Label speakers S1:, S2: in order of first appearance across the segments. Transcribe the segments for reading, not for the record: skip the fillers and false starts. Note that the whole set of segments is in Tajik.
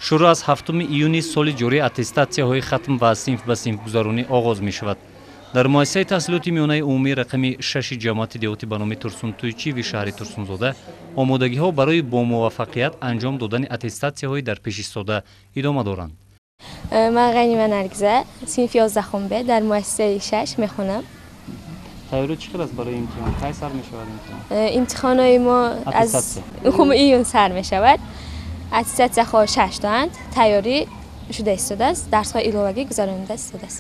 S1: Шурӯъ аз 7 июни соли ҷорӣ аттестатсияҳои хатм ва синф ба синф гузаронӣ оғоз мешавад. Дар муассисаи таҳсилоти миёнаи умумии рақами 6 ҷамоати деҳоти ба номи Турсун Тӯйчиеви шаҳри Турсунзода омодагиҳо барои бомуваффақият анҷом додани аттестатсияҳои дар пеш истода идома доранд.
S2: Ман Ғанима Наргиза, синфи 11 Б, дар муассисаи 6 мехонам.
S1: Тайёрӣ чӣ хел аст барои имтиҳон? Кай сар мешавад имтиҳон?
S2: Имтиҳонҳои мо аз 9 июн сар мешавад. Аттестатсияҳо 6 тоанд, тайёрӣ шуда истодааст, дарсҳои иловагӣ гузаронида истодааст.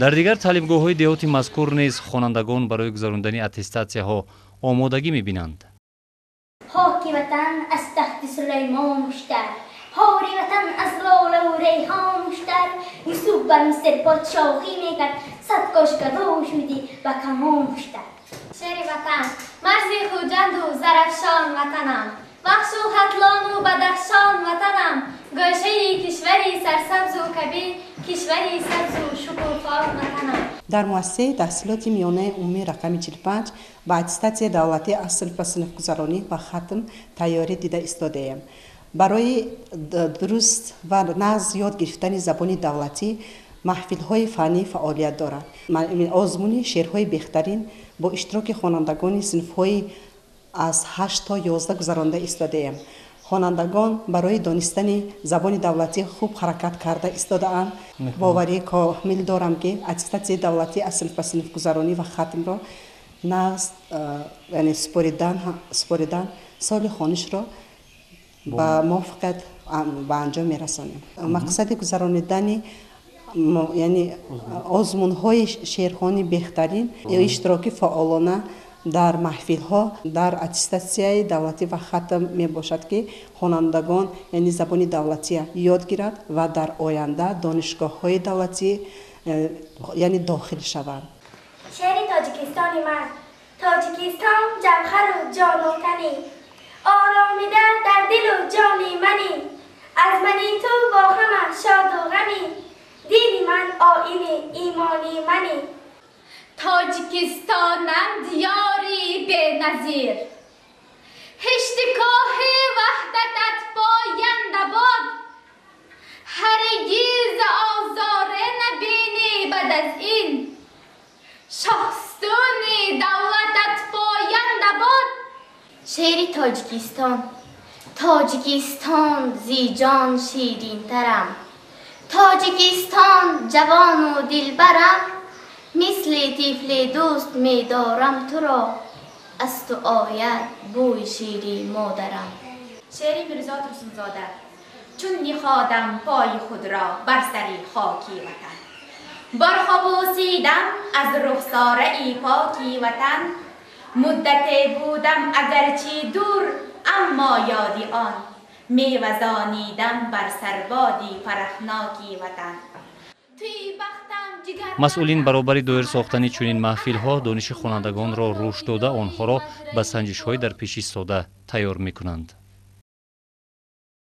S1: Дар дигар таълимгоҳҳои деҳоти мазкур низ хонандагон барои гузарондани аттестатсияҳо омодагӣ мебинанд.
S3: Хоки ватан аз тахти Сулаймон муштар, ҳори ватан аз лолаву рейҳон муштар. Юсуф бар Миср подшоҳӣ мекард, сад кошкадо шудӣ ба камон муштар.
S4: Шери ватан, марзи Хуҷанду Зарафшон ватанам, Вахшу Хатлону Бадахшон ватанам, гӯшаи кишвари сарсабзу кабир, кишвари сабзу шукуфон ватанам.
S5: Дар муассисаи таҳсилоти миёнаи умумии рақами 45 ба аттестатсияи давлатӣ аз синф ба синфгузаронӣ ва хатм тайёрӣ дида истодаем. Барои дуруст ва нағз ёд гирифтани забони давлатӣ маҳфилҳои фаннӣ фаъолият дорад. Озмуни шеърҳои беҳтарин бо иштироки хонандагони синфҳои аз 8 то 11 гузаронда истодаем. Хонандагон барои донистани забони давлатӣ хуб ҳаракат карда истодаанд. Боварии комил дорам, ки аттестатсияи давлатӣ аз синф ба синфгузаронӣ ва хатмро нағз, яъне супоридан, соли хонишро ба муваффақият ба анҷом мерасонем. Мақсади гузаронидани, яъне, озмунҳои шеърхони беҳтарин, иштироки фаъолона дар маҳфилҳо, дар аттестатсияи давлатӣ ва хатм мебошад, ки хонандагон, яъне, забони давлатия ёд гирад ва дар оянда донишгоҳҳои давлатӣ, яъне, дохил шаванд.
S3: Шеъри Тоҷикистони ман. Тоҷикистон ҷавҳару ҷону тани, оромида дар дилу ҷони мани, аз мани ту бо ҳама шоду ғами, дини ман, оини имони мани.
S4: Тоҷикистонам, диёри беназир, ҳишти коҳи ваҳдатат поянда бод. Ҳаргиз озоре набинӣ бад аз ин, шоҳстуни давлатат поянда бод.
S3: Шеъри Тоҷикистон. Тоҷикистон, зи ҷон ширинтарам, Тоҷикистон, ҷавону дилбарам, мисли тифли дӯст медорам туро, аз ту ояд бӯи шири модарам.
S6: Шеъри Мирзо Турсунзода. Чун ниҳодам пои худро бар сари хоки ватан, борҳо бӯсидам аз рухсораи поки ватан. Муддате будам агарчи дур, аммо ёди он мевазонидам бар сарбоди фарахноки ватан.
S1: Масъулин баробари доир сохтани чунин маҳфилҳо дониши хонандагонро рушд дода, онҳоро ба санҷишҳои дар пеш истода тайёр мекунанд.